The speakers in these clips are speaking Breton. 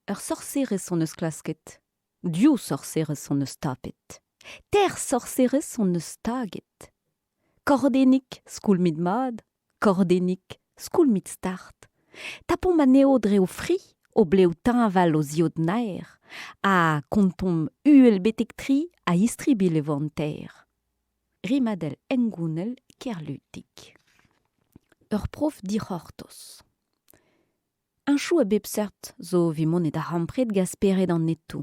Ur sorserez hon eus klasket. Div sorserez hon eus tapet. Teir sorserez hon eus taget. Kordennig, skoulmit mat, kordennig, skoulmit start. Tapomp anezho dre o fri, o blev teñval o ziod naer, ha kontomp uhel betek tri a-istribilh e vo an teir. Rimadell hengounel Kerlutig. Ur prof dic'hortoz. Heñchoù a bep seurt zo evit mont e darempred gant spered an hetoù.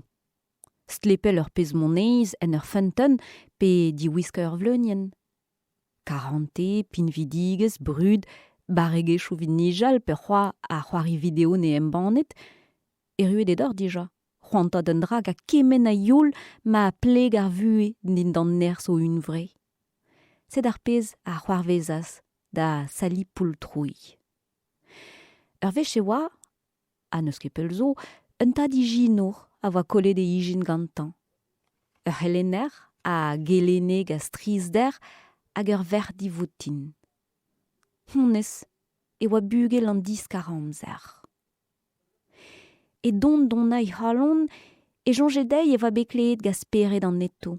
Stlepel ur pezh moneiz en ur feunteun pe diwiskañ ur vleunienn. Karantez, pinvidigezh, brud, barregezhioù evit nijal pe c'hoazh ar c'hoari video n'eo embannet, erruet eo deoc'h dija. C'hoantaat un dra gant kement a youl ma pleg ar vuhez dindan nerzh o hunvre. Sed ar pezh a c'hoarvezas da Sally Poultrouilh. Ur wech e oa, ha n'eus ket pell zo, un tad ijinour a oa kollet e ijin gantañ. Ur c'helenner a gelenne gant strizhder hag ur verc'h divoutin. Honnezh e oa bugel an diskar-amzer. E don-donañ he c'halon e soñje dezhi e oa bet klevet gant spered an hetoù.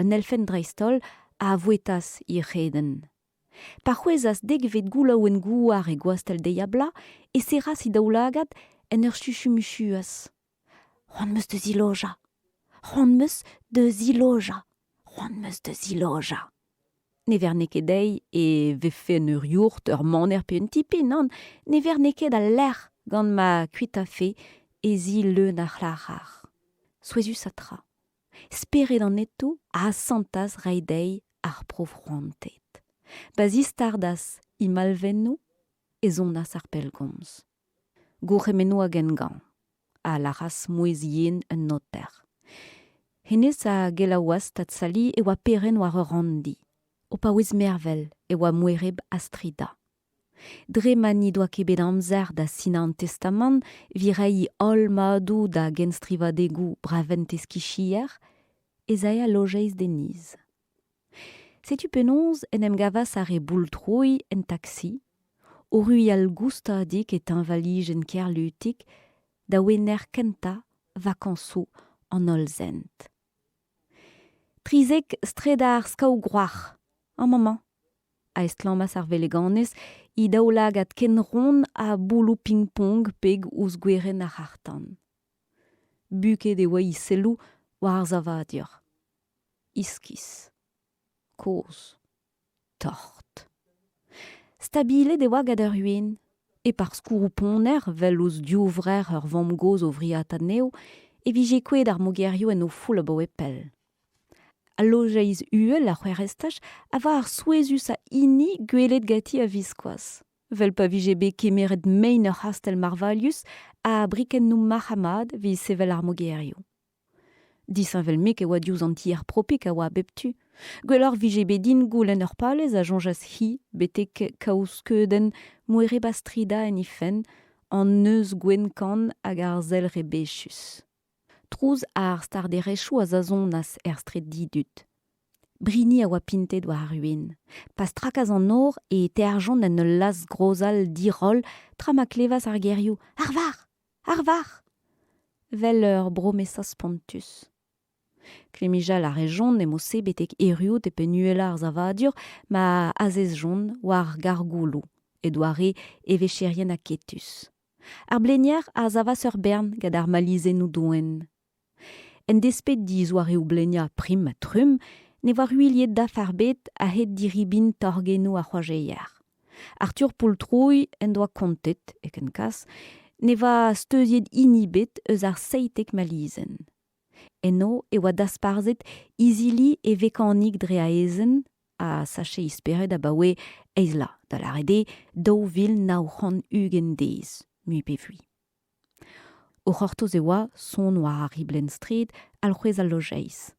Un elfenn dreist-holl a vouetas he c'hredenn. Pa c'hwezhas dekvet goulaouenn gouar e gwastell deiz-ha-bloaz e serras he daoulagad en ur chuchumuchuas. C'hoant 'm eus da zilojañ. C'hoant 'm eus da zilojañ. C'hoant 'm eus da zilojañ. Ne verne ket dezhi e vefe en ur yourt, ur maner pe un tipi, nann, ne verne ket al lec'h gant ma kuitafe he zi leun a c'hlac'har. Souezhusañ tra. Spered an hetoù a asantas reiñ dezhi ar prof c'hoantet. Pa zistardas he malvennoù e sonas ar pellgomz. Gourc'hemennoù a-gengañv, a lâras mouezh yen un noter. Hennezh a gelaouas tad Sally e oa perenn war ur ranndi. O paouez mervel e oa moereb Astrida. Dre ma n'he doa ket bet amzer da sinañ an testamant evit reiñ holl madoù da genstrivadegoù braventez kichier, ez ae al lojeiz d'e niz. Setu penaos en em gavas ar re boull-troiñ en taksi, o ruilhal goustadik e teñvalijenn Kerlutig da Wener kentañ vakañsoù an Hollsent. 13 straed ar Skaogroac'h, amañ 'mañ, a estlammas ar veleganez he daoulagad ken ront ha bouloù ping-pong peg ouzh gwerenn ar c'harr-tan. Buket e oa he selloù war ar savadur. Iskis. Kozh. Tort. Stabilet e oa gant ur win. E-barzh skourroù ponner, 'vel ouzh div vrec'h ur vamm-gozh o vriata anezho, e vije kouezhet ar mogerioù en o foull abaoe pell. Al lojeiz uhel a c'hwec'h estaj a oa ar souezhusañ hini gwelet ganti a-viskoazh. 'Vel pa vije bet kemeret mein ur c'hastell marvalius ha brikennoù marc'h-ha-mat evit sevel ar mogerioù. Disheñvel-mik e oa diouzh an tier propik a oa a bep tu. Gwelloc'h 'vije bet din goulenn ur palez a soñjas-hi betek kaout skeudenn moereb Astrida en he fenn, an neuz gwenn-kann hag ar sell rebechus. Trouz ar starderezhioù a zasonas er straed didud. Brini a oa pintet war ar win. Pa strakas an nor e terjont en ul laz-grozal diroll tra ma klevas ar gerioù Arvar! Arvar! 'Vel ur bromesa spontus. Klemijal a rejont emo-se betek erruout e penn uhelañ ar savadur ma azezjont war gargouloù, e doare evezherien aketus. Ar blenier a savas ur bern gant ar malizennoù doenn. En desped d'e zoareoù-bleniañ prim ha trumm ne oa ruilhet dafar ebet a-hed diribin torgennoù ar c'hoajeier. Arthur Poultrouilh en doa kontet, e kenkas, ne oa steuziet hini ebet eus ar seitek malizenn. Eno e oa dasparzhet izili e vekanik dre aezhenn a sache e spered abaoe eizh vloaz, da lâret eo 2920 deiz, mui pe vui. O c'hortoz e oa son war ar riblenn-straed alc'hwez al lojeiz.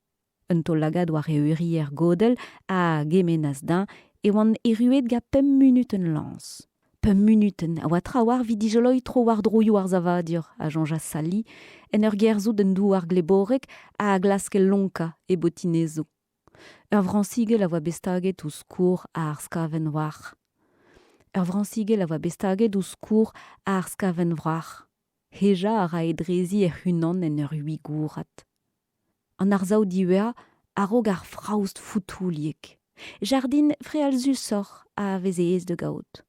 Un taol-lagad war e eurier godell a gemennas dezhañ e oant erruet gant pemp munutenn lañs. Pemp munutenn a oa trawalc'h evit dijoloiñ tro-war-droioù ar savadur, a soñjas Sally, en ur gerzhout en douar gleborek a glaske lonkañ e botinezoù. Ur vrañsigell a oa bet staget ouzh skourr ar skavenn-wrac'h. Ur vrañsigell a oa bet staget ouzh skourr ar skavenn-wrac'h. Hejañ a rae drezi hec'h-unan en ur wigourat. An arsav diwezhañ a-raok ar fraost foutouliek. Jardin frealzusoc'h a veze aes da gaout.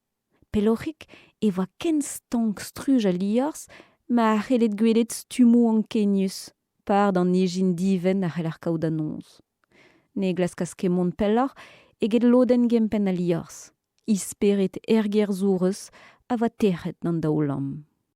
Pelloc'hik e oa ken stank struj al liorzh ma c'helled gwelet stummoù ankenius, par d'an ijin divent a c'heller kaout da noz. Ne glaskas ket mont pelloc'h eget lodenn gempenn al liorzh. He spered ergerzhourez a oa tec'het d'an daoulamm.